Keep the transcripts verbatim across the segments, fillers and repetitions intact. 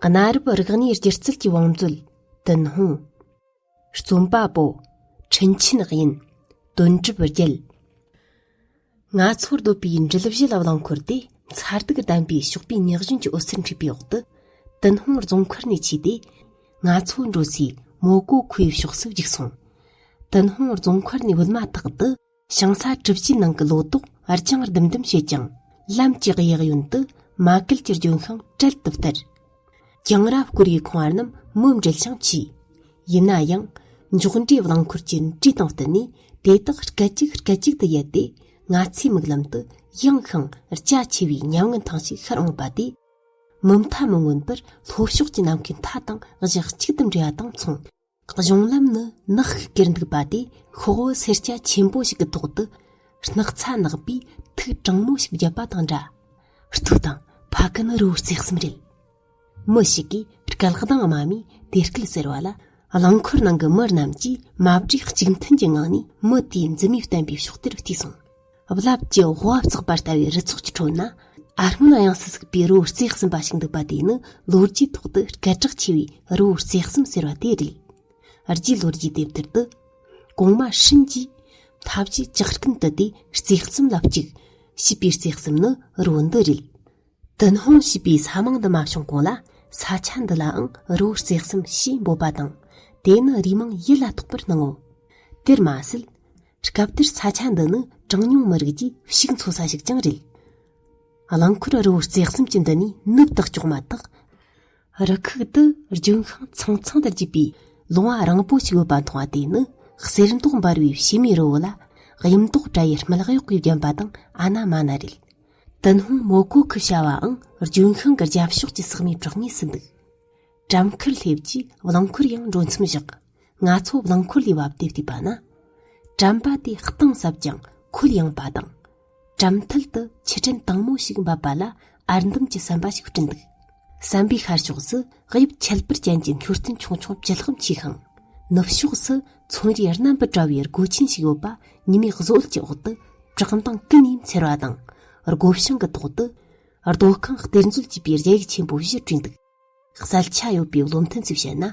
གནའ་རབས་རིག་གནས་སྒྱུ་རྩལ་གྱི་བང་མཛོད། ཏུན་ཧོང་། རྩོམ་པ་པོ། ཁྲིན་ཆིན་དབྱིན། དོན་གྲུབ་རྒྱལ། ང་ཚོར་སྡོད་པའི་འབྲུ་བཞི་ལ་རླངས་འཁོར་དེ་མཚར་སྡུག་ལྡན་པའི་ཞོགས་པའི་ཉི་གཞོན་གྱི་འོད་ཟེར་འཁྲིགས་པའི་འོག་ཏུ། ཏུན་ཧོང་རྫོང་མཁར་ནས་ཆས་ཏེ། ང་ཚོ་འགྲོ་སའི་མོ་ཀོ་ཁུའི་ཕྱོགས་སུ་བརྒྱུགས་སོང་། ཏུན་ཧོང་རྫོང་མཁར་ནས་བུད་མ་ཐག་ཏུ། ཞིང་ས་གྲུ་བཞིའི་ནང་གི་ལོ་ཏོག་རྒྱང་ལྡིམ་ལྡིམ་བྱེད་ཅིང་། ལམ་གྱི་གཡས་གཡོན་དུ་མ་གལ་གྱི་ལྗོན་ཤིང་བྲལ་དུ་བསྟར། གྱང་ར་བསྐོར་བའི་ཁང་བ་རྣམས་མུ་འབྲེལ་ཞིང་ཕྱིས། ཡིན་ན་ཡང་། མགྱོགས་འགྲོའི་རླངས་འཁོར་གྱི་འགྲོས་དང་བསྟུན་ནས་དེ་དག་སྐད་ཅིག་སྐད་ཅིག་ཏུ་ཡལ་ཏེ། ང་ཚོའི་མིག་ལམ་དུ་ཡངས་ཤིང་རྒྱ་ཆེ་བའི་ཉམས་ངན་ཐང་ཞིག་ཤར་འོངས་པ་དེས། མུ་མཐའ་མི་མངོན་པར་ལྷོ་ཕྱོགས་ཀྱི་ནམ་མཁའི་མཐའ་དང་གཞི་གཅིག་ཏུ་འདྲེས་པ་དང་མཚུངས། གཞུང་ལམ་ནི་ནག་ཤིག་གེར་འདུག་པ་དེས། ཤོག་བུ་སེར་སྐྱ་ཆེན་པོ་ཞིག་གི་ཐོག་ཏུ་སྣག་ཚ་ནག་པོས་ཐིག་གྲང་མོ་ཞིག་བརྒྱབ་པ་དང་འདྲ། ལྟོས་དང་། ཕ་གི་ནི་རི་བོ་རྩེ་གསུམ་རེད། མི་ཞིག་གིས་སྐད་གདངས་དམའ་མོས་དེ་སྐད་ཟེར་བ་ལ། རླངས་འཁོར་ནང་གི་མི་རྣམས་ཀྱིས་མ་བགྲོས་གཅིག་མཐུན་གྱི་ངང་ནས་མི་དེའི་མཛུབ་མོས་བསྟན་པའི་ཕྱོགས་དེར་བལྟས་སོང་། རླབས་ཀྱི་དབུ་བ་བརྩེགས་པ་ལྟ་བུའི་རི་ཚོགས་ཀྱི་ཁྲོད་ན། ཨ་སྔོན་དབྱངས་སུ་ཟུག་པའི་རི་བོ་རྩེ་གསུམ་པ་ཞིག་འདུག་པ་དེ་ནི་ལོ་རྒྱུས་ཐོག་ཏུ་སྐད་གྲགས་ཆེ་བའི་རི་བོ་རྩེ་གསུམ་ཟེར་བ་དེ་རེད། རྗེའི་ལོ་རྒྱུས་དེབ་ཐེར་དུ། གོང་མ་ཧྲིན་གྱིས་མཐའ་བཞི་ཇག་རྐུན་དུ་དེ་རྩེ་གསུམ་ལ་གཅིག་ཞེས་པའི་རྩེ་གསུམ་ནི་རི་བོ་འདི་རེད། ཏུན་ཧོང་ཞེས་པའི་ས་མིང་འདི་མ་བྱུང་གོང་ལ། ས་ཆ་འདི་ལའང་རི་བོ་རྩེ་གསུམ་ཞེས་འབོད་པ་དང་། དེ་ནི་རུས་མིང་ཡུལ་ལ་གཏོགས་པར་སྣང་ངོ་། དེར་མ་ཟད། སྐབས་དེར་ས་ཆ་འདི་ནི་གྲངས་ཉུང་མི་རིགས་ཀྱིས་ཕྱུགས་འཚོ་ས་ཞིག་ཀྱང་རེད། རླངས་འཁོར་རི་བོ་རྩེ་གསུམ་གྱི་མདུན་ནས་ནུབ་ཏུ་གཅོག་མ་ཐག་རི་ཁུག་ཏུ་ལྗོན་ཤིང་ཚང་ཚང་དུ་རྒྱས་པའི་ལུང་བ་རིང་པོ་ཞིག་ཡོད་པ་མཐོང་བ་དེ་ནི་གསེར་མདོག་འབར་བའི་བྱེ་མའི་རི་བོ་ལ་གཡུ་མདོག་བཀྲ་ཡི་རྨུ་ལག་གཡོགས་ཀྱིས་བརྒྱན་པ་དང་ཨ་ན་མ་ན་རེད། ཏུན་ཧོང་མོ་ཀོ་ཁུའི་བྱ་བའང་ལྗོན་ཤིང་གི་རྒྱབ་ཕྱོགས་ཀྱི་ཟག་མེད་བྲག་ངོས་སུ་འདུག་གྲམ་ཁར་སླེབས་རྗེས་རླངས་འཁོར་ཡང་འགྲོ་མཚམས་བཞག་ང་ཚོ་རླངས་འཁོར་ལས་བབས་ཏེ་བལྟས་པ་ན། གྲམ་པ་དེ་གཏིང་ཟབ་ཀྱང་ཁོད་ཡངས་པ་དང་། གྲམ་མཐིལ་དུ་ཆུ་ཕྲན་དྭངས་མོ་ཞིག་འབབ་པ་ལ་ཨར་འདམ་གྱི་ཟམ་པ་ཞིག་བསྐྲུན་འདུག་ཟམ་པའི་ཤར་ཕྱོགས་སུ་དབྱིབས་ཁྱད་པར་ཅན་གྱི་མཆོད་རྟེན་ཆུང་ཆུང་བཅུ་ལྷག་མཆིས་ཤིང་། ནུབ་ཕྱོགས་སུ་ཚོན་རིས་རྣམ་པར་བཀྲ་བའི་སྒོ་ཆེན་ཞིག་ཡོད་པ། ཉི་མའི་བཟོ་འོད་ཀྱི་འོག་ཏུ་བཀྲག་མདངས་ཀུན་ནས་འཚེར་བ་དང་། སྒོ་བྱང་གི་ཐོག་ཏུ་རྡོ་ཁང་གཏེར་མཛོད་ཅེས་པའི་རྒྱ་ཡིག་ཆེན་པོ་བཞི་བྲིས་འདུག་གསལ་ཆ་ཡོད་པའི་བློ་མཐུན་ཚོས་བཤད་ན།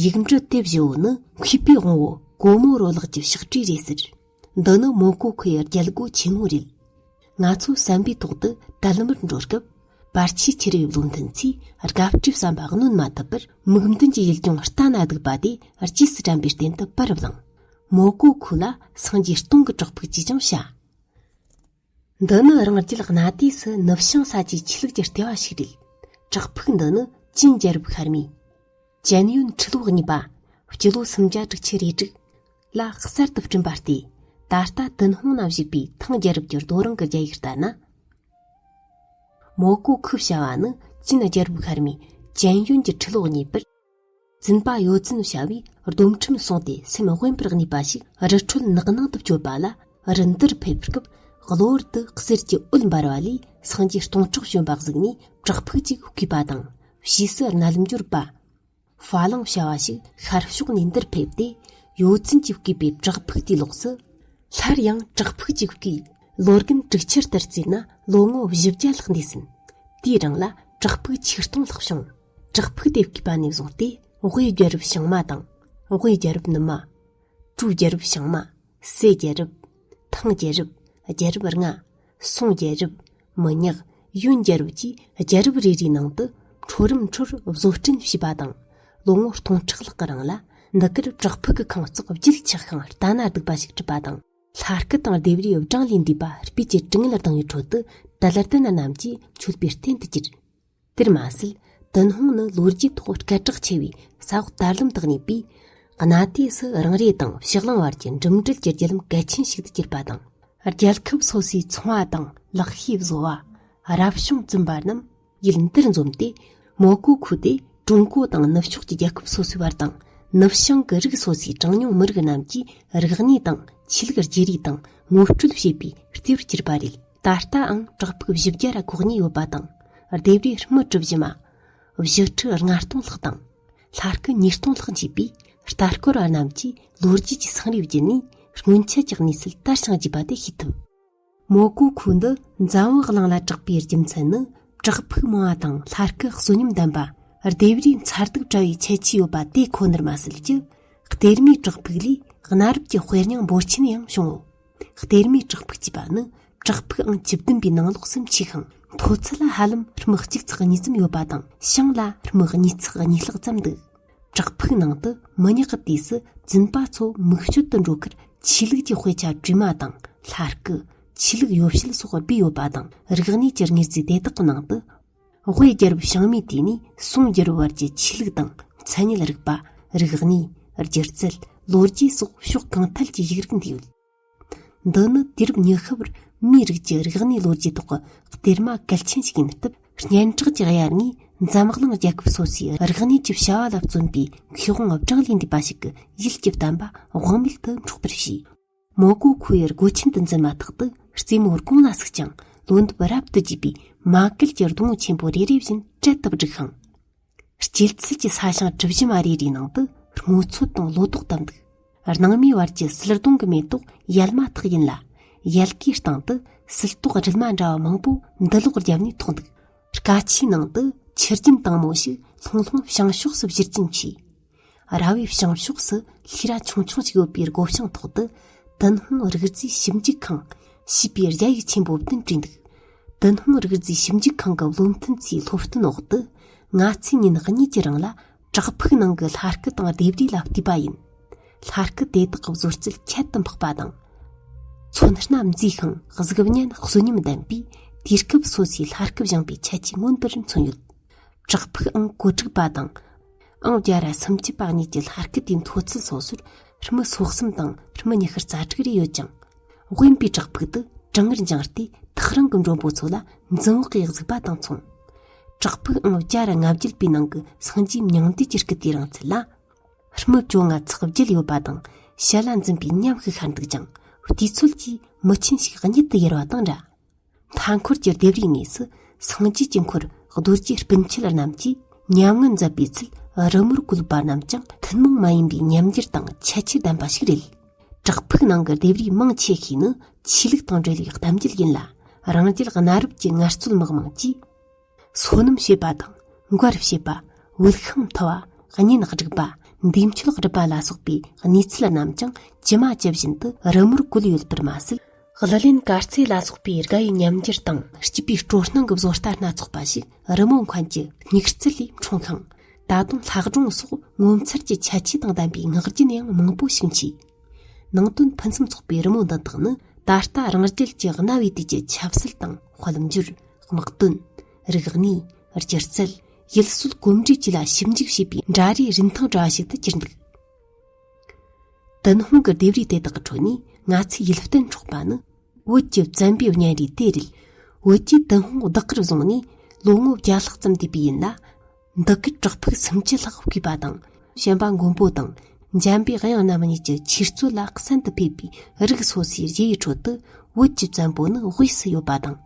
ཡིག་འབྲུ་དེ་བཞི་བོ་ནི་མཁས་པའི་དབང་བོ་གོ་མོ་རོ་ལགས་ཀྱི་ཕྱག་བྲིས་རེད་ཟེར། འདི་ནི་མོ་ཀོ་ཁུའི་རྒྱལ་སྒོ་ཆེན་མོ་རེད། ང་ཚོ་ཟམ་པའི་ཐོག་ཏུ་དལ་མོར་འགྲོ་སྐབས། བར་ཆད་ཆེ་རིགས་བློ་མཐུན་ཚོས་དགའ་སྤྲོའི་བསམ་པ་གནོན་མ་ཐུབ་པར། མིག་མདུན་གྱི་ཡུལ་ལྗོངས་ལྟ་ན་སྡུག་པ་དེ་རྗེས་སུ་དྲན་པའི་རྟེན་དུ་པར་བླངས། མོ་ཀོ་ཁུ་ལ་སངས་རྒྱས་སྟོང་གི་བྲག་ཕུག་ཅེས་ཀྱང་བྱ། འདི་ནི་རང་རྒྱལ་གནའ་དུས་སུ་ནུབ་བྱང་ས་ཀྱི་ཆོས་ལུགས་ཀྱི་ལྟེ་བ་ཞིག་རེད། བྲག་ཕུག་འདི་ནི་ཅིན་རྒྱལ་རབས་ཤར་མའི་ཅན་ཡོན་ཁྲི་ལོ་གཉིས་པ། སྤྱི་ལོ་སུམ་བརྒྱ་དྲུག་ཅུ་རེ་དྲུག་ལ་གསར་དུ་བསྐྲུན་པ་སྟེ། ད་ལྟ་ཏུན་ཧོང་ན་བཞུགས་པའི་ཐང་རྒྱལ་རབས་ཀྱི་རྡོ་རིང་གི་རྒྱ་ཡིག་ལྟར་ན། མོ་ཀོ་ཁུ་བྱ་བ་ནི་ཅིན་རྒྱལ་རབས་ཤར་མའི་ཅན་ཡོན་གྱི་ཁྲི་ལོ་གཉིས་པར། བཙུན་པ་ཡོ་ཙིན་བྱ་བས་སྡོམ་ཁྲིམས་སྲུང་སྟེ་སེམས་དབེན་པར་གནས་པ་ཞིག་རི་ཁྲོད་ནགས་ནང་དུ་བསྐྱོད་པ་ལ། རི་འདིར་ཕེབས་སྐབས་གློ་བུར་དུ་གསེར་གྱི་འོད་འབར་བ་ལས་སངས་རྒྱས་སྟོང་ཕྲག་བྱོན་པ་གཟིགས་ནས་བྲག་ཕུག་ཅིག་བརྐོས་པ་དང་། ཕྱིས་སུ་རྣལ་འབྱོར་པ་ཧྥ་ལང་བྱ་བ་ཞིག་ཤར་ཕྱོགས་ནས་འདིར་ཕེབས་ཏེ། ཡོ་ཙིན་གྱིས་བརྐོས་པའི་བྲག་ཕུག་དེའི་ལོགས་སུ། སླར་ཡང་བྲག་ཕུག་ཅིག་བརྐོས། ལོ་རྒན་དྲུག་ཅུ་ལྟར་བརྩིས་ན་ལོ་ངོ་བཞི་བརྒྱ་ལྷག་འདས་ཟིན། དེའི་རིང་ལ་བྲག་ཕུག་ཆིག་སྟོང་ལྷག་བྱུང་། བྲག་ཕུག་དེ་བརྐོས་པ་ནས་བཟུང་སྟེ། དབུས་རྒྱལ་རབས་བྱང་མ་དང་། དབུས་རྒྱལ་རབས་ནུབ་མ། ཀྲུའུ་རྒྱལ་རབས་བྱང་མ། སེ་རྒྱལ་རབས། ཐང་རྒྱལ་རབས། རྒྱལ་རབས་ལྔ། སུང་རྒྱལ་རབས། མི་ཉག། ཡོན་རྒྱལ་རབས་ཀྱིས་རྒྱལ་རབས་རེ་རེའི་ནང་དུ་འཕྲོ་རིམ་འཕྲོར་བཟོ་སྐྲུན་བྱས་པ་དང་། ལོ་ངོ་སྟོང་ཕྲག་ལྷག་གི་རིང་ལ་འདི་གར་བྲག་ཕུག་གི་ཁང་བརྩེགས་བརྗིད་ཆགས་ཤིང་ལྟ་ན་སྡུག་པ་ཞིག་གྲུབ་པ་དང་། ལྷ་སྐུ་དང་ལྡེབས་རིས་བགྲང་ལས་འདས་པ་སྤོས་ཀྱི་དྲི་ངད་ལྡང་བའི་ཁྲོད་དུ་དད་ལྡན་རྣམས་ཀྱིས་མཆོད་པའི་རྟེན་དུ་གྱུར། དེར་མ་ཟད། ཏུན་ཧོང་ནི་ལོ་རྒྱུས་ཐོག་སྐད་གྲགས་ཆེ་བའི་ས་འོག་དར་ལམ་དུ་གནས་པས། གནའ་དུས་སུ་རང་རེ་དང་ཕྱི་གླིང་བར་གྱི་འགྲིམ་འགྲུལ་གྱི་བརྒྱུད་ལམ་གལ་ཆེན་ཞིག་ཏུ་གྱུར་པ་དང་། རྒྱལ་ཁབ་སོ་སོའི་ཚོང་བ་དང་ལག་ཤེས་བཟོ་བ། རབ་བྱུང་བཙུན་པ་རྣམས་ཡུལ་འདིར་འཛོམས་ཏེ། མོ་ཀོ་ཁུ་དེ་ཀྲུང་གོ་དང་ནུབ་ཕྱོགས་ཀྱི་རྒྱལ་ཁབ་སོ་སོའི་བར་དང་། ནུབ་བྱང་གི་རིགས་སོ་སོའི་གྲངས་ཉུང་མི་རིགས་རྣམས་ཀྱིས་རིག་གནས་དང་ཆོས་ལུགས་བརྗེ་རེས་དང་ངོ་སྤྲོད་བྱེད་པའི་ལྟེ་བར་གྱུར་པ་རེད། ད་ལྟའང་བྲག་ཕུག་བཞི་བརྒྱ་ར་གོ་གནས་ཡོད་པ་དང་། ལྡེབས་རིས་སྨུ་གྲུ་བཞི་མ། བཞི་ཁྲི་ལྔ་སྟོང་ལྷག་དང་། ལྷ་སྐུ་ཉིས་སྟོང་ལྷག་མཆིས་པས། ལྟ་སྐོར་བ་རྣམས་ཀྱིས་ལོ་རྒྱུས་ཀྱི་སེང་རུས་བརྒྱུད་ནས་སྔོན་ཆད་ཀྱི་གནས་ཚུལ་དར་ཞིང་རྒྱས་པ་དེ་ཤེས་ཐུབ། མོ་ཀོ་ཁུ་འདི་འཛམ་བུ་གླིང་ལ་གྲགས་པའི་རྒྱུ་མཚན་ནི། བྲག་ཕུག་མང་བ་དང་ལྷ་སྐུ་གསོན་ཉམས་ལྡན་པ། ལྡེབས་རིས་མཚར་སྡུག་བཀྲ་བའི་ཁྱད་ཆོས་ཡོད་པ་དེ་ཁོ་ནར་མ་ཟད་ཀྱི། གཏེར་མའི་བྲག་ཕུག་ལས་གནའ་རབས་ཀྱི་དཔེ་རྙིང་འབོར་ཆེན་ཡང་བྱུང་ངོ་། གཏེར་མའི་བྲག་ཕུག་ཅེས་པ་ནི་བྲག་ཕུག་ཨང་བཅུ་བདུན་པའི་ནང་ལོགས་སུ་མཆིས་ཤིང་། མཐོ་ཚད་ལ་ཧ་ལམ་རྨི་གཅིག་ཚེག་གཉིས་ཙམ་ཡོད་པ་དང་། བྱང་ལ་རྨི་གཉིས་ཚེག་གཉིས་ལྷག་ཙམ་འདུག་བྲག་ཕུག་ནང་དུ་མི་ཉག་གི་དུས་སུ་རྫུན་པ་ཚོ་མིག་སྤྱོད་དུ་འགྲོ་ཁར་ཆོས་ལུགས་ཀྱི་དཔེ་ཆ་བྲིས་མ་དང་། ལྷ་སྐུ། ཆོས་ལུགས་ཡོ་བྱད་སོགས་སྦས་ཡོད་པ་དང་། རིག་གནས་ཀྱི་དངོས་རྫས་དེ་དག་གི་ནང་དུ། དབུས་རྒྱལ་རབས་བྱང་མའི་དུས་ནས་སུང་རྒྱལ་རབས་བར་གྱི་ཆོས་ལུགས་དང་མཚན་ཉིད་རིག་པ། རིག་གནས། སྒྱུ་རྩལ། ལོ་རྒྱུས་སོགས་ཕྱོགས་གང་ཐད་ཀྱི་ཡིག་རིགས་འདུས་ཡོད། འདི་ནི་དུས་རབས་ཉི་ཤུ་བར་མིའི་རིགས་ཀྱི་རིག་གནས་ལོ་རྒྱུས་ཐོག་གི་གཏེར་མ་གལ་ཆེན་ཞིག་ཡིན་སྟབས། སྙན་གྲགས་ཀྱི་དབྱར་ནས་འཛམ་གླིང་རྒྱལ་ཁབ་སོ་སོའི་རིག་གནས་ཀྱི་བྱ་བ་ལ་བརྩོན་པའི་མཁས་དབང་བགྲང་ལས་འདས་པ་ཞིག་གི་ཡིད་ཀྱི་བསྟན་པ་དབང་མེད་དུ་འཕྲོག་པར་བྱས། མོ་གོ་ཁུའི་སྒོ་ཆེན་དུ་འཛུལ་མ་ཐག་ཏུ་རྩེ་མོ་དགུང་ལ་ཟུག་ཅིང་། ལོ་འདབ་རབ་ཏུ་རྒྱས་པའི་མ་གལ་གྱི་སྡོང་བོ་ཆེན་པོ་རེ་རེ་བཞིན་གྲལ་དུ་བསྒྲིགས་ཤིང་། སྐྱེད་ཚལ་གྱི་ས་ཞིང་གྲུ་བཞི་མ་རེ་རེའི་ནང་དུ་སྔོ་ཚོད་དང་ལོ་ཏོག་བཏབ་འདུག་སྣང་མའི་བར་གྱི་སིལ་སྡོང་གི་མེ་ཏོག་ཡལ་མ་ཐག་ཡིན་ལ། ཡལ་གའི་སྟེང་དུ་སིལ་ཏོག་སྦྲིད་མ་འདྲ་བ་མང་པོ་འདུ་ལོག་བརྒྱབ་ནས་ཐོགས་འདུག་སྐར་ཆའི་ནང་དུ་ཆུ་རྒྱུན་དྭངས་མོ་ཞིག་ལྷུང་ལྷུང་བྱང་ཕྱོགས་སུ་བཞུར་གྱིན་མཆིས། ར་བའི་བྱང་ཕྱོགས་སུ་ལྷས་ར་ཆུང་ཆུང་ཞིག་ཡོད་པའི་སྒོ་བྱང་ཐོག་ཏུ། ཏུན་ཧོང་རིག་རྫས་ཞིབ་འཇུག་ཁང་ཞེས་པའི་རྒྱ་ཡིག་ཆེན་པོ་བདུན་བྲིས་འདུག་ཏུན་ཧོང་རིག་རྫས་ཞིབ་འཇུག་ཁང་གི་བློ་མཐུན་ཚོའི་སློབ་སྟོན་འོག་ཏུ། ང་ཚོས་ཉིན་གཉིས་ཀྱི་རིང་ལ་བྲག་ཕུག་ནང་གི་ལྷ་སྐུ་དང་ལྡེབས་རིས་ལ་བལྟས་པ་ཡིན། ལྷ་སྐུ་དེ་དག་གི་བཟོ་རྩལ་ཁྱད་དུ་འཕགས་པ་དང་། ཚོན་སྣ་མཛེས་ཤིང་གཟུགས་བརྙན་གསོན་ཉམས་ལྡན་པས། དུས་སྐབས་སོ་སོའི་ལྷ་སྐུ་བཞེངས་པའི་ཁྱད་ཆོས་མངོན་པར་མཚོན་ཡོད། བྲག་ཕུག་ཨང་གོ་དྲུག་པ་དང་། ཨང་བརྒྱ་ར་སུམ་ཅུ་པ་གཉིས་ཀྱི་ལྷ་སྐུ་དེའི་མཐོ་ཚད་སོ་སོར་རྨི་སོ་གསུམ་དང་རྨི་ཉི་ཤུ་རྩ་དྲུག་རེ་ཡོད་ཅིང་། དབེན་པའི་བྲག་ཕུག་ཏུ་གྲང་ངར་འགྱངས་ཏེ་ཐག་རིང་གི་མགྲོན་པོ་ཚོ་ལ་འཛུམ་བག་གིས་གཟིགས་པ་དང་མཚུངས། བྲག་ཕུག་ཨང་བརྒྱ་ར་ལྔ་བརྒྱད་པའི་ནང་གི་སངས་རྒྱས་མྱང་འདས་ཀྱི་སྐུ་དེའི་རིང་ཚད་ལ། རྨི་བཅོ་ལྔ་ཚེག་བརྒྱད་ཡོད་པ་དང་། ཞལ་ལ་འཛུམ་པའི་ཉམས་ཤིག་ཤར་འདུག་ཅིང་། དུས་ཚོད་ཀྱིས་མི་ཆེན་ཞིག་གཉིད་དུ་ཡུར་བ་དང་འདྲ། མཐའ་འཁོར་གྱི་ལྡེབས་རིས་ངོས་སུ་སངས་རྒྱས་ཀྱི་འཁོར་རྡོ་རྗེ་སྤུན་མཆེད་རྣམས་ཀྱིས་ཉམས་ངན་མཛད་པའི་ཚུལ་རི་མོར་བཀོད་པ་རྣམས་ཀྱང་ཐུན་མོང་མ་ཡིན་པའི་ཉམས་འགྱུར་དང་ཁྱད་ཆོས་ལྡན་པ་ཞིག་རེད། བྲག་ཕུག་ནང་གི་ལྡེབས་རིས་མང་ཆེ་ཤོས་ནི་ཆོས་ལུགས་དང་འབྲེལ་བའི་གཏམ་རྒྱུད་ཡིན་ལ། རང་རྒྱལ་གནའ་རབས་ཀྱི་ངལ་རྩོལ་མི་དམངས་ཀྱིས། སོ་ནམ་བྱེད་པ་དང་མགར་བྱེད་པ། འོད་ཤིང་འཐུ་བ། གཉེན་སྒྲིག་པ། འདས་མཆོད་སྒྲུབ་པ་ལ་སོགས་པའི་གནས་ཚུལ་རྣམས་ཀྱང་ཇི་མ་ཇི་བཞིན་དུ་རི་མོར་བཀོད་ཡོད་པར་མ་ཟད། གླུ་ལེན་གར་རྩེད་ལ་སོགས་པའི་དགའ་བའི་ཉམས་འགྱུར་དང་སྐྱིད་པའི་སྤྲོ་སྣང་གི་བཟོ་ལྟ་སྣ་ཚོགས་པ་ཞིག་རི་མོ་མཁན་གྱི་སྙིགས་རྩལ་ལས་འཁྲུངས་ཤིང་། ད་དུང་ལྷ་སྒྲུང་སོགས་ངོ་མཚར་གྱི་ཁྱད་ཆོས་དང་ལྡན་པའི་ངག་རྒྱུན་ཡང་མང་པོ་ཞིག་མཆིས། ནང་དོན་ཕུན་སུམ་ཚོགས་པའི་རི་མོ་འདི་དག་ནི་ད་ལྟ་རང་རྒྱལ་གྱི་གནའ་བོའི་དུས་ཀྱི་ཆབ་སྲིད་དང་དཔལ་འབྱོར། དམག་དོན། རིག་གནས། སྒྱུ་རྩལ། ཡུལ་སྲོལ་གོམས་འདྲིས་བཅས་ལ་ཞིབ་འཇུག་བྱས་པའི་འདྲ་རིས་རིན་ཐང་བྲལ་བ་ཞིག་ཏུ་གྱུར་འདུག་ཏུན་ཧོང་གི་ལྡེབས་རིས་དེ་དག་གི་ཁྲོད་ནས་ང་ཚོས་ཡིད་བརྟན་འཕྲོག་པ་ནི། བོད་ཀྱི་བཙན་པོའི་གཉན་རིས་དེ་རེད། བོད་ཀྱིས་ཏུན་ཧོང་བདག་གིར་བཟུང་ནས་ལོ་ངོ་བརྒྱ་ལྷག་ཙམ་འདས་པ་ཡིན་ལ། འདི་གའི་བྲག་ཕུག་སུམ་ཅུ་ལྷག་བརྐོས་པ་དང་། བྱམས་པ་མགོན་པོ་དང་འཇམ་པའི་དབྱངས་རྣམ་གཉིས་ཀྱི་ཆོས་རྩོད་ལ་གསན་དུ་ཕེབས་པའི་རིགས་སོ་སོའི་རྗེ་ཡི་ཁྲོད་དུ་བོད་ཀྱི་བཙན་པོ་ནི་དབུས་སུ་ཡོད་པ་དང་།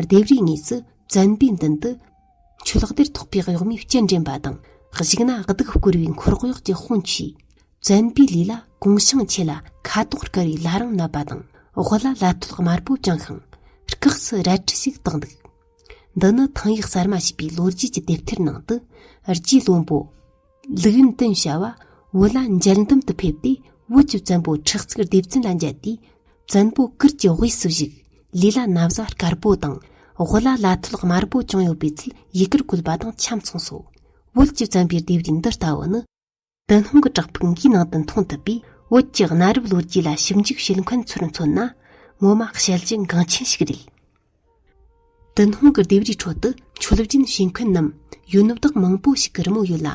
ལྡེབས་རིས་དངོས་སུ་བཙན་པོའི་མདུན་དུ་ཆོས་སྡེར་ཐོགས་པའི་གཡོག་མོས་སྤྱན་འདྲེན་པ་དང་། གཞུག་ན་གདུགས་བསྐོར་བའི་འཁོར་གཡོག་གི་དཔུང་མཆིས། བཙན་པོའི་ལུས་ལ་གུང་ཤང་ཆེ་ལ་ཁ་དོག་དཀར་བའི་ལྷ་རིང་མནབས་པ་དང་། དབུ་ལ་ལ་ཐོད་དམར་པོ་བཅིངས་ཤིང་། སྐེགས་སུ་རལ་གྲི་ཞིག་བཏགས་འདུག་འདི་ནི་ཐང་ཡིག་གསར་མ་ཞེས་པའི་ལོ་རྒྱུས་ཀྱི་དེབ་ཐེར་ནང་དུ། རྗེ་བློན་པོ་ལིའུ་ཡུན་ཏུན་བྱ་བ་བོད་ལ་མཇལ་འདུམ་དུ་ཕེབས་ཏེ། བོད་ཀྱི་བཙན་པོ་ཁྲི་གཙུག་ལྡེ་བཙན་ལ་མཇལ་ཏེ། བཙན་པོ་གུར་གྱི་དབུས་སུ་བཞུགས། ལུས་ལ་ན་བཟའ་དཀར་པོ་དང་། དབུ་ལ་ལ་ཐོད་དམར་པོ་བཅིངས་ཡོད་པའི་ཚུལ་ཡི་གེར་བཀོད་པ་དང་ཆ་མཚུངས་སོ། བོད་ཀྱི་བཙན་པོའི་ལྡེབས་རིས་འདི་ལྟ་བུ་ནི། ཏུན་ཧོང་གི་བྲག་ཕུག་འགའི་ནང་དུ་མཐོང་ཐུབ་པས། བོད་ཀྱི་གནའ་རབས་ལོ་རྒྱུས་ལ་ཞིབ་འཇུག་བྱེད་མཁན་ཚོར་མཚོན་ན། ངོ་མ་དཔྱད་གཞི་འགངས་ཆེན་ཞིག་རེད། ཏུན་ཧོང་གི་ལྡེབས་རིས་ཁྲོད་དུ་མཆོད་སྦྱིན་བྱེད་མཁན་ནམ་ཡོན་བདག་མང་པོ་ཞིག་གི་རི་མོ་ཡོད་ལ།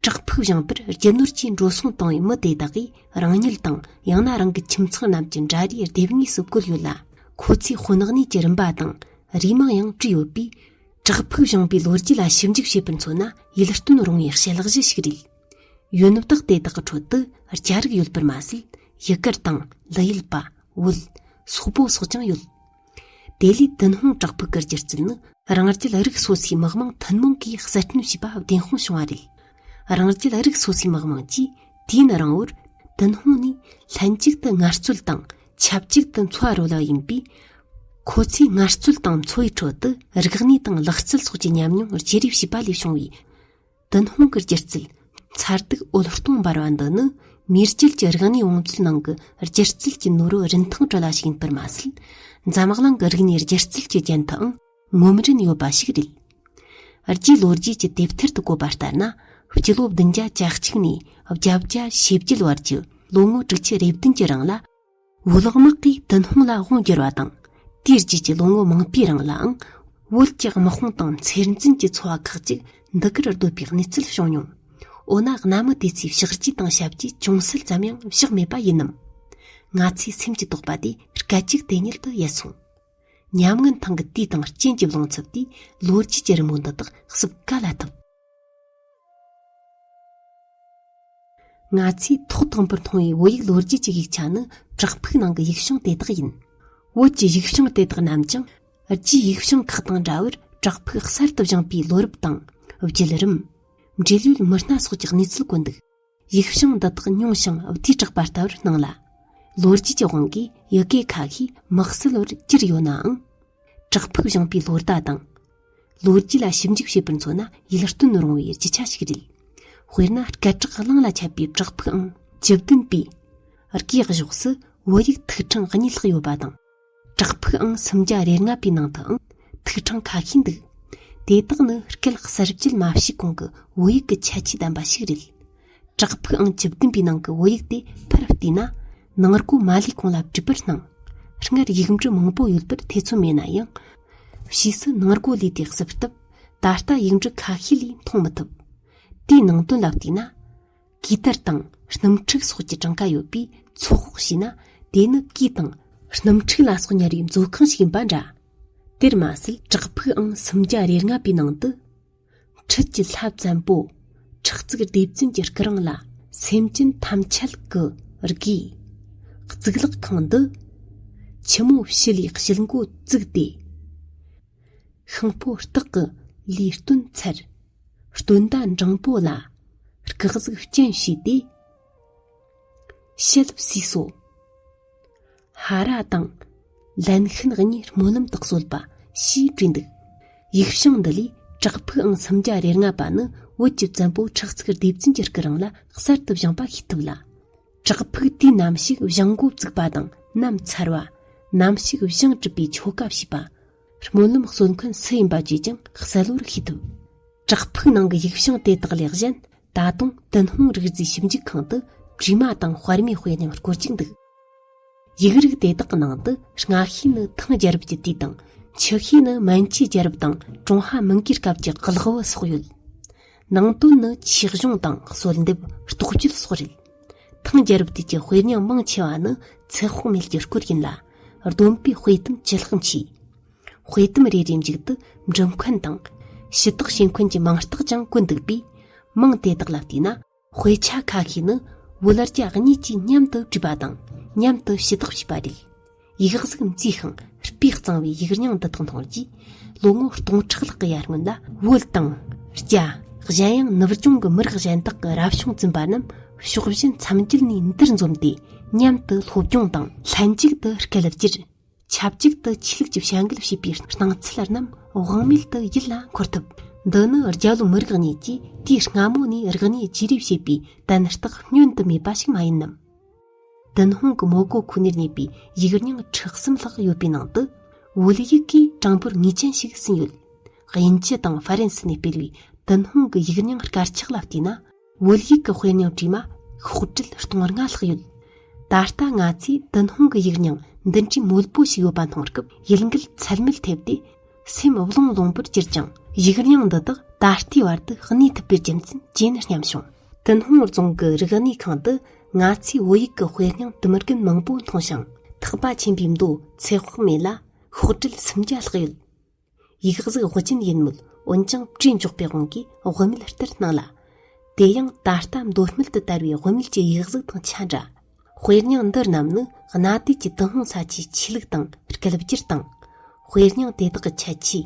བྲག་ཕུག་བཞེངས་པར་རྒྱུ་ནོར་གྱིས་འགྲོ་སོང་བཏང་བའི་མི་དེ་དག་གིས་རང་ཉིད་དང་ཡང་ན་རང་གི་ཁྱིམ་ཚང་རྣམས་ཀྱི་འདྲ་རིས་ལྡེབས་ངོས་སུ་བཀོད་ཡོད་ལ། ཁོ་ཚོའི་དཔོན་གནས་ཀྱི་རིམ་པ་དང་རུས་མིང་ཡང་བྲིས་ཡོད་པས། བྲག་ཕུག་བཞེངས་པའི་ལོ་རྒྱུས་ལ་ཞིབ་འཇུག་བྱེད་པར་མཚོན་ན་ཡིད་རྟོན་རུང་བའི་དཔྱད་གཞི་ཞིག་རེད། ཡོན་བདག་དེ་དག་གི་ཁྲོད་དུ་རྒྱ་རིགས་ཡོད་པར་མ་ཟད། ཡུ་གུར་དང་ལི་ཡུལ་པ། བོད། སོག་པོ་སོགས་ཀྱང་ཡོད། དེ་ལས་ཏུན་ཧོང་བྲག་ཕུག་གི་སྒྱུ་རྩལ་ནི་རང་རྒྱལ་རིགས་སོ་སོའི་མི་དམངས་ཐུན་མོང་གིས་གསར་སྐྲུན་བྱས་པ་བདེན་དཔང་བྱུང་བ་རེད། རང་རྒྱལ་རིགས་སོ་སོའི་མི་དམངས་ཀྱིས་དུས་ཡུན་རིང་བོར་ཏུན་ཧོང་ནས་ལྷན་ཅིག་ཏུ་ངལ་རྩོལ་དང་ཆབས་ཅིག་ཏུ་འཚོ་བ་རོལ་བ་ཡིན་པས། ཁོ་ཚོས་ངལ་རྩོལ་དང་འཚོ་བའི་ཁྲོད་དུ་རིག་གནས་དང་ལག་རྩལ་སོགས་ཀྱི་ཉམས་མྱོང་བརྗེ་རེས་བྱས་པ་ལས་བྱུང་བའི་ཏུན་ཧོང་གི་སྒྱུ་རྩལ། མཚར་སྡུག་འོད་སྟོང་འབར་བ་འདི་ནི་མེས་རྒྱལ་གྱི་རིག་གནས་བང་མཛོད་ནང་གི་སྒྱུ་རྩལ་གྱི་ནོར་བུ་རིན་ཐང་བྲལ་བ་ཞིག་ཡིན་པར་མ་ཟད། འཛམ་གླིང་གི་རིག་གནས་སྒྱུ་རྩལ་གྱི་རྒྱན་དུའང་ངོམ་རིན་ཡོད་པ་ཞིག་རེད། རྗེ་ལོ་རྒྱུས་ཀྱི་དེབ་ཐེར་དུ་བཀོད་པ་ལྟར་ན། སྤྱི་ལོ་བདུན་བརྒྱ་གྱ་གཅིག་ནས་བརྒྱད་བརྒྱ་ཞེ་བརྒྱད་བར་གྱི་ལོ་ངོ་དྲུག་ཅུ་རེ་བདུན་གྱི་རིང་ལ། བོད་དམག་གིས་ཏུན་ཧོང་ལ་དབང་བསྒྱུར་བ་དང་། དེའི་རྗེས་ཀྱི་ལོ་ངོ་མང་པོའི་རིང་ལའང་། བོད་ཀྱི་དམག་དཔུང་དང་ཚེར་འཛིན་གྱི་ཚོ་བ་ཁག་ཅིག་འདི་གར་སྡོད་པའི་གནས་ཚུལ་བྱུང་མྱོང་། འོ་ན་གནའ་མི་དེ་ཚོའི་ཕྱག་རྗེས་དང་ཞབས་རྗེས་ཅུང་ཟད་ཙམ་ཡང་བཞག་མེད་པ་ཡིན་ནམ། ང་ཚོའི་སེམས་ཀྱི་དོགས་པ་དེ་སྐད་ཅིག་དེ་ཉིད་དུ་ཡལ་སོང་། ཉམས་ངན་ཐང་གི་དུས་དང་རྐྱེན་གྱི་རླུང་འཚུབ་དེས་ལོ་རྒྱུས་ཀྱི་རི་མོ་འདི་དག་བསུབ་ག་ལ་ཐུབ། ང་ཚོས་ཐོག་དང་པོར་མཐོང་བའི་བོད་ཡིག་ལོ་རྒྱུས་ཀྱི་ཡིག་ཆ་ནི་བྲག་ཕུག་ནང་གི་ཡིག་བྱང་དེ་དག་ཡིན། བོད་ཀྱི་ཡིག་བྱང་དེ་དག་རྣམས་ཀྱང་རྒྱའི་ཡིག་བྱང་ཁག་དང་འདྲ་བར་བྲག་ཕུག་གསར་དུ་བཞེངས་པའི་ལོ་རབས་དང་བརྒྱུད་རིམ། འབྲེལ་ཡོད་མི་སྣ་སོགས་ཀྱི་གནས་ཚུལ་བཀོད་འདུག། ཡིག་བྱང་འདི་དག་ཉུང་ཞིང་བསྡུས་དྲགས་པ་ལྟ་བུར་སྣང་ལ། ལོ་རྒྱུས་ཀྱི་དབང་གིས་ཡི་གེ་ཁ་ཤས་དམིགས་བསལ་བར་བསྒྱུར་ཡོད་ནའང་། བྲག་ཕུག་བཞེངས་པའི་ལོ་ཟླ་དང་། ལོ་རྒྱུས་ལ་ཞིབ་འཇུག་བྱེད་པར་མཚོན་ན་ཡིད་རྟོན་རུང་བའི་རྒྱུ་ཆ་ཞིག་རེད། དཔེར་ན་སྐད་གྲགས་གླིང་ལ་ཁྱབ་པའི་བྲག་ཕུག་ཨང་བཅུ་བདུན་པའི་སྒོའི་གཞོགས་སུ་བོད་ཡིག་ཐིག་ཕྲེང་གཉིས་ལྷག་ཡོད་པ་དང་། བྲག་ཕུག་ཨང་སུམ་བརྒྱ་རེ་ལྔ་པའི་ནང་དུའང་ཐིག་ཕྲེང་ཁ་ཤས་འདུག། དེ་དག་ནི་སྐད་གསར་བཅད་མ་བྱས་གོང་གི་བོད་ཡིག་གི་ཁྱད་ཆོས་ལྡན་པ་ཞིག་རེད། བྲག་ཕུག་ཨང་བཅུ་བདུན་པའི་ནང་གི་བོད་ཡིག་དེ་ཕར་བལྟས་ན། ནང་སྒོ་མ་ལས་གོང་ལ་བྲིས་པར་སྣང་། སྔར་ཡིག་འབྲུ་མང་པོ་ཡོད་པར་ཐེ་ཚོམ་མེད་ན་ཡང་། ཕྱིས་སུ་ནང་སྒོ་ལས་དེ་བསུབ་སྟབས། ད་ལྟ་ཡིག་འབྲུ་ཁ་ཤས་ལས་མཐོང་མི་ཐུབ། དེའི་ནང་དོན་ལ་བལྟས་ན། གོས་དར་དང་སྣུམ་འཁྲུག་སོགས་ཀྱི་གྲངས་ཀ་ཡོད་པས་ཚོད་དཔག་བྱས་ན། དེ་ནི་གོས་དང་སྣུམ་འཁྲུག་ལ་སོགས་ཉར་བའི་མཛོད་ཁང་ཞིག་ཡིན་པ་འདྲ། དེར་མ་ཟད་བྲག་ཕུག་ཨང་སུམ་བརྒྱ་རེ་ལྔ་པའི་ནང་དུ། འཕྲུལ་གྱི་ལྷ་བཙན་པོ་ཁྲག་རྩིག་སྡེ་བཙན་གྱི་སྐུ་རིང་ལ་སེམས་ཅན་ཐམས་ཅད་ཀྱི་དགེས། གཙུག་ལག་ཁང་འདི་ཆུ་མོ་བྱི་ལའི་དཔྱིད་མགོ་བཙུགས་ཏེ། ཤིང་ཕོ་སྟག་གི་ལུས་སྟོན་འཚལ། སྟོན་ཟླ་འབྲིང་པོ་ལ་སྐུ་གཟུགས་སྤྱན་ཕྱེས་ཏེ། ཞལ་བསིལ་སོ། ཧ་ར་དང་ལན་ཤིན་གཉིས་སྨོན་ལམ་དུ་གསོལ་བ་ཞེས་བྲིས་འདུག། ཡིག་བྱང་འདི་ལས་བྲག་ཕུག་ཨང་སུམ་བརྒྱ་རེ་ལྔ་པ་ནི་བོད་ཀྱི་བཙན་པོ་ཁྲག་རྩིག་སྡེ་བཙན་གྱི་སྐུ་རིང་ལ་གསར་དུ་བཞེངས་པ་ཤེས་ཐུབ་ལ། བྲག་ཕུག་དུས་ནམ་ཞིག་བཞེངས་འགོ་བཙུགས་པ་དང་ནམ་ཚར་བ། ནམ་ཞིག་བཞེངས་གྲུབ་པའི་ཆོ་ག་བྱས་པ། སྨོན་ལམ་གསོལ་མཁན་སུ་ཡིན་པ་བཅས་ཀྱང་གསལ་བོར་ཤེས་ཐུབ། བྲག་ཕུག་ནང་གི་ཡིག་བྱང་དེ་དག་ལས་གཞན། ད་དུང་ཏུན་ཧོང་རིག་རྫས་ཞིབ་འཇུག་ཁང་དུ་བྲིས་མ་དང་དཔར་མའི་དཔེ་རྙིང་སྐོར་ཅིག་འདུག། ཡིག་རིགས་དེ་དག་གི་ནང་དུ་སྔ་ཤོས་ནི་ཐང་རྒྱལ་རབས་ཀྱི་དུས་དང་། ཕྱི་ཤོས་ནི་མན་ཆད་རྒྱལ་རབས་དང་ཀྲུང་ཧྭ་མིན་གོའི་སྐབས་ཀྱི་གླེགས་བུ་སོགས་ཡོད། ནང་དོན་ནི་ཆོས་གཞུང་དང་གསོལ་འདེབས་རྟོགས་བརྗོད་སོགས་རེད། ཐང་རྒྱལ་རབས་དུས་ཀྱི་དཔེ་རྙིང་མང་ཆེ་བ་ནི་ཚེ་དཔག་མེད་ཀྱི་སྐོར་ཡིན་ལ། བསྡོམས་པས་དཔེ་དུམ་བཅུ་ལྷག་མཆིས། དཔེ་དེབ་རེ་རེའི་མཇུག་ཏུ་འབྲི་མཁན་དང་། ཞུ་དག་བྱེད་མཁན་གྱི་མིང་རྟགས་ཀྱང་བཀོད་འདུག་པས། མིང་དེ་དག་ལ་བལྟས་ན། དཔེ་ཆ་ཁ་ཤས་ནི་བོད་རྒྱ་གཉིས་ཀྱིས་མཉམ་དུ་བྲིས་པ་དང་མཉམ་དུ་ཞུ་དག་བྱས་པ་རེད། ཡིག་གཟུགས་མཛེས་ཤིང་སྤུས་གཙང་བའི་ཡིག་རྙིང་འདི་དག་མཐོང་རྗེས། ལོ་ངོ་སྟོང་ཕྲག་ལྷག་གི་ཡར་སྔོན་ལ་བོད་དང་། རྒྱ། གཞན་ཡང་ནུབ་ལྗོངས་ཀྱི་མི་རིགས་གཞན་དག་གི་རབ་བྱུང་བཙུན་པ་རྣམས་ཕྱོགས་བཞི་མཚམས་བརྒྱད་ནས་འདུར་འཛོམས་ཏེ་མཉམ་དུ་སློབ་སྦྱོང་དང་། ལྷན་ཅིག་ཏུ་སྐད་བསྒྱུར། ཆབས་ཅིག་ཏུ་ཆོས་ལུགས་ཀྱི་བྱ་འགུལ་བྱེད་པའི་སྣང་ཚུལ་རྣམས་དབང་མེད་དུ་ཡིད་ལ་འཁོར་ཐུབ། འདི་ནི་རྒྱ་ལོ་མི་རིགས་གཉིས་ཀྱིས་དུས་སྔ་མོ་ནས་རིག་གནས་བརྗེ་རེས་བྱས་པའི་དན་རྟགས་བསྙོན་དུ་མེད་པ་ཞིག་མ་ཡིན་ནམ། ཏུན་ཧོང་གི་མོ་གོ་ཁུལ་ནས་རྙེད་པའི་ཡིག་རྙིང་ཁྲི་གསུམ་ལྷག་ཡོད་པའི་ནང་དུ། བོད་ཡིག་གི་གྲངས་འབོར་ངེས་ཅན་ཞིག་ཟིན་ཡོད། དབྱིན་ཇི་དང་ཧྥ་རན་སི་ནས་སྤེལ་བའི་ཏུན་ཧོང་གི་ཡིག་རྙིང་དཀར་ཆག་ལ་བལྟས་ན། བོད་ཡིག་གི་དཔེ་རྙིང་བྲིས་མ་ཤོག་དྲིལ་སྟོང་ལྔ་ལྷག་ཡོད། ད་ལྟ་ང་ཚོས་ཏུན་ཧོང་གི་ཡིག་རྙིང་འདི་འདྲའི་མོད་པོ་ཞིག་ཡོད་པ་མཐོང་སྐབས་ཡིད་འགུལ་ཚད་མེད་ཐེབས་ཏེ། སེམས་བློང་བློང་པོར་གྱུར་ཀྱང་། ཡིག་རྙིང་འདི་དག་ད་ལྟའི་བར་དུ་གནས་ཐུབ་པའི་རྒྱུ་མཚན་ཇེ་ནས་སྙམ་བྱུང་། ཏུན་ཧོང་རྫོང་གི་རིག་གནས་ཁང་དུ་ང་ཚོས་བོད་ཡིག་གི་དཔེ་རྙིང་དུམ་རྒན་མང་པོ་མཐོང་ཞིང་། ཐེག་པ་ཆེན་པོའི་མདོ་ཚེ་དཔག་མེད་ལ་ཤོག་དྲིལ་སུམ་བརྒྱ་ལྷག་ཡོད། ཡིག་གཟུགས་དབུ་ཅན་ཡིན་མོད། འོན་ཀྱང་བྲིས་འཇོག་པའི་དབང་གིས་དབུ་མེད་ལྟར་སྣང་ལ། དེ་ཡང་ད་ལྟ་མདོ་སྨད་དུ་དར་བའི་དབུ་མེད་ཀྱི་ཡིག་གཟུགས་དང་ཆ་འདྲ། དཔེ་རྙིང་འདི་རྣམས་ནི་གནའ་དུས་ཀྱི་ཏུན་ཧོང་ས་ཆའི་ཆོས་ལུགས་དང་སྐད་བསྒྱུར་དང་། དཔེ་རྙིང་དེ་དག་གི་ཁྱད་ཆོས།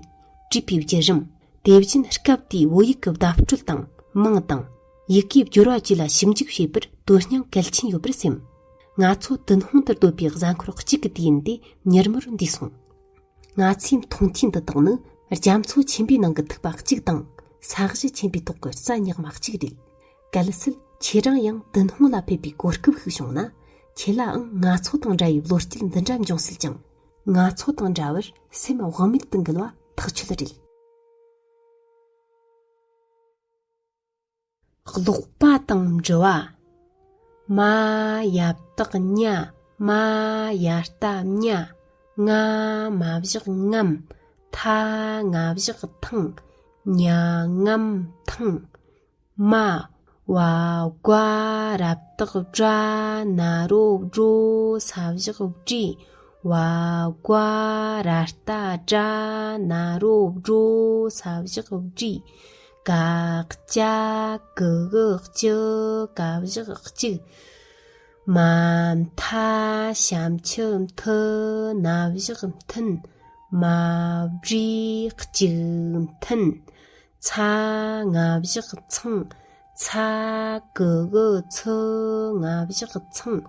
བྲིས་པའི་བརྒྱུད་རིམ། དེ་བཞིན་སྐབས་དེའི་བོད་ཡིག་གི་བརྡ་སྤྲོད་དང་མིང་དང་། ཡི་གེའི་སྦྱོར་བ་བཅས་ལ་ཞིབ་འཇུག་བྱེད་པར་དོན་སྙིང་གལ་ཆེན་ཡོད་པར་སེམས། ང་ཚོ་ཏུན་ཧོང་དུ་སྡོད་པའི་གཟའ་འཁོར་གཅིག་གི་དུས་ཡུན་དེ་མྱུར་མོར་འདས་སོང་། ང་ཚོའི་མཐོང་ཐོས་འདི་དག་ནི་རྒྱ་མཚོ་ཆེན་པོའི་ནང་གི་ཐིགས་པ་གཅིག་དང་ས་གཞི་ཆེན་པོའི་ཐོག་གི་རྩྭ་ཉག་མ་གཅིག་རེད། གལ་སྲིད་ཁྱེད་རང་ཡང་དུན་ཧོང་ལ་ཕེབས་པའི་གོ་སྐབས་ཤིག་བྱུང་ན། ཁྱེད་ལའང་ང་ཚོ་དང་འདྲ་བའི་བློ་སྐྱེད་འདི་འདྲ་འབྱུང་སྲིད་ཅིང་། ང་ཚོ་དང་འདྲ་བར་སེམས་དབང་མེད་དུ་འགུལ་བ་ཐག་ཆོད་རེད། ཀློག་པ་དང་འབྲི་བ། མ་ཡ་བཏགས་མྱ། མ་ཡ་བཏགས་མྱ། ང་མ་བཞག་ངམ། ཐ་ང་བཞག་ཐང་། མྱ་ངམ་ཐང་། མ། བ་ཀ་ར་བཏགས་བྲ། ན་རོ་བྲོ། ས་བཞག་བྲིས། བ་ཀ་ར་བཏགས་བྲ། ན་རོ་བྲོ། ས་བཞག་བྲིས། ཀ་ཀྱ་གི་གུ་ཀྱི། ཀ་བཞག་གཅིག། མ་མཐའ་ཞབས་ཀྱུ་མཐུ། ན་བཞག་མཐུན། མ་བྲིས་གཅིག་མཐུན། ཚ་ང་བཞག་ཚང་། ཚ་གི་གུ་ཚུ། ང་བཞག་ཚང་།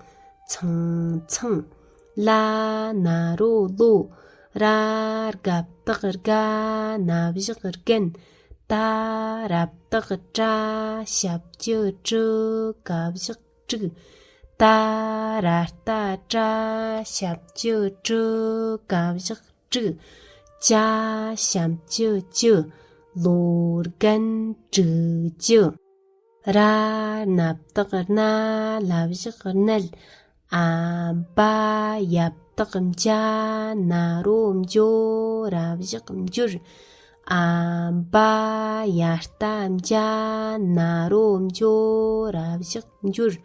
ཚང་ཚང་། ལ་ན་རོ་ལོ། ར་རྒ་བཏགས་རྒ། ན་བཞག་རྒན། ཏ་ར་བཏགས་ཏྲ། ཞབས་ཀྱུ་ཀྲུ། ག་བཞག་ཀྲུག། ཏ་ར་བཏགས་ཏྲ། ཞབས་ཀྱུ་ཀྲུ། ག་བཞག་ཀྲུག། ཅ་ཞབས་ཀྱུ་ཅུ། ལོ་རྒན་ཀྲུག་ཅུ། ར་ན་བཏགས་ར་ན། ལ་བཞག་ར་ན། འ་བ་ཡ་བཏགས་འཇའ། ན་རོ་འཇོ། ར་བཞག་འཇོར། འ་བ་ཡ་བཏགས་འཇའ། ན་རོ་འཇོ། ར་བཞག་འཇོར།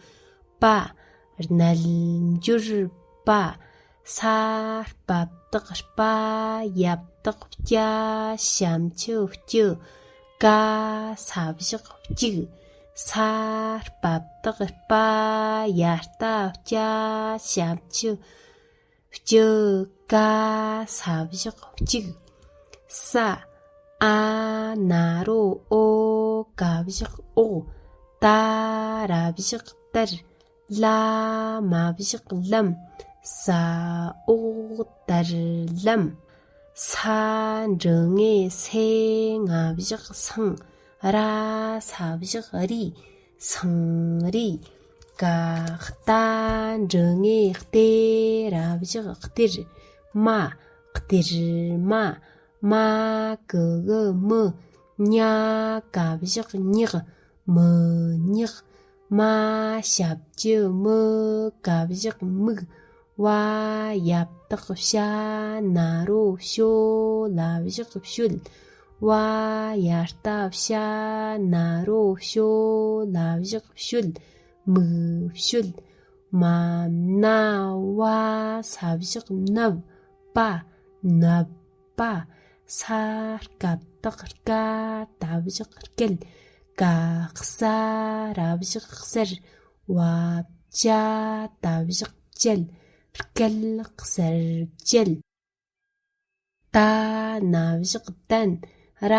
པ། རྣལ་འབྱོར་པ། ས་པ་བཏགས་སྤ། ཡ་བཏགས་སྤྱ། ཞབས་ཀྱུ་སྐྱུ། ཀ་ས་བཞག་སྐྱུག། ས་པ་བཏགས་སྤ། ཡ་བཏགས་སྤྱ། ཞབས་ཀྱུ་སྐྱུ། ཀ་ས་བཞག་སྐྱུག། ས། ཨ་ན་རོ་ཨོ། ག་བཞག་ཨོག། ཏ་ར་བཞག་ཏར། ལ་མ་བཞག་ལམ། ས་ཨོག་ཏར་ལམ། ས་འགྲེང་བུ་སེ། ང་བཞག་སང་། ར་ས་བཞག་རི། སང་རི། ག་ཏ་འགྲེང་བུ་སྟེ། ར་བཞག་སྟེར། མ། སྟེར་མ། མ་གི་གུ་མི། ཉ་ག་བཞག་ཉག། མི་ཉག། མ་ཞབས་ཀྱུ་མི། ག་བཞག་མིག། བ་ཡ་བཏགས་བྱ། ན་རོ་བྱོ། ལ་བཞག་བྱོལ། བ་ཡ་བཏགས་བྱ། ན་རོ་བྱོ། ལ་བཞག་བྱོལ། མིག་བྱོལ། མ་ན་བ། ས་བཞག་མནབ། པ། མནབ་པ། ས་རྐ་བཏགས་སྐ། ད་བཞག་སྐད། ཀ་ས། ར་བཞག་གསལ། བ་ཅ། ད་བཞག་བཅད། སྐད་གསལ་བཅད། ཏ་ན་བཞག་ཏན། ར་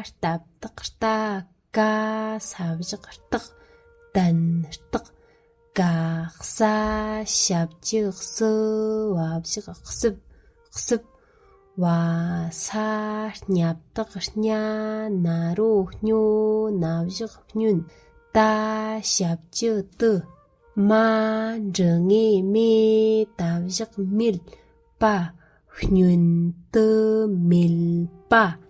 རྟ་བཏགས་རྟ། ཀ་ས་བཞག་སྟག། ཏན་སྟག། ག་ས་ཞབས་ཀྱུ་གསུ། བ་བཞག་བསིབ། བསིབ། བ་ས་སྙ་བཏགས་སྙ། ན་རོ་སྙོ། ན་བཞག་སྙོན། ཏ་ཞབས་ཀྱུ་ཏུ། མ་འགྲེང་བུ་མེ། ད་བཞག་མེད། པ། སྙོན་དུ་མེད་པ།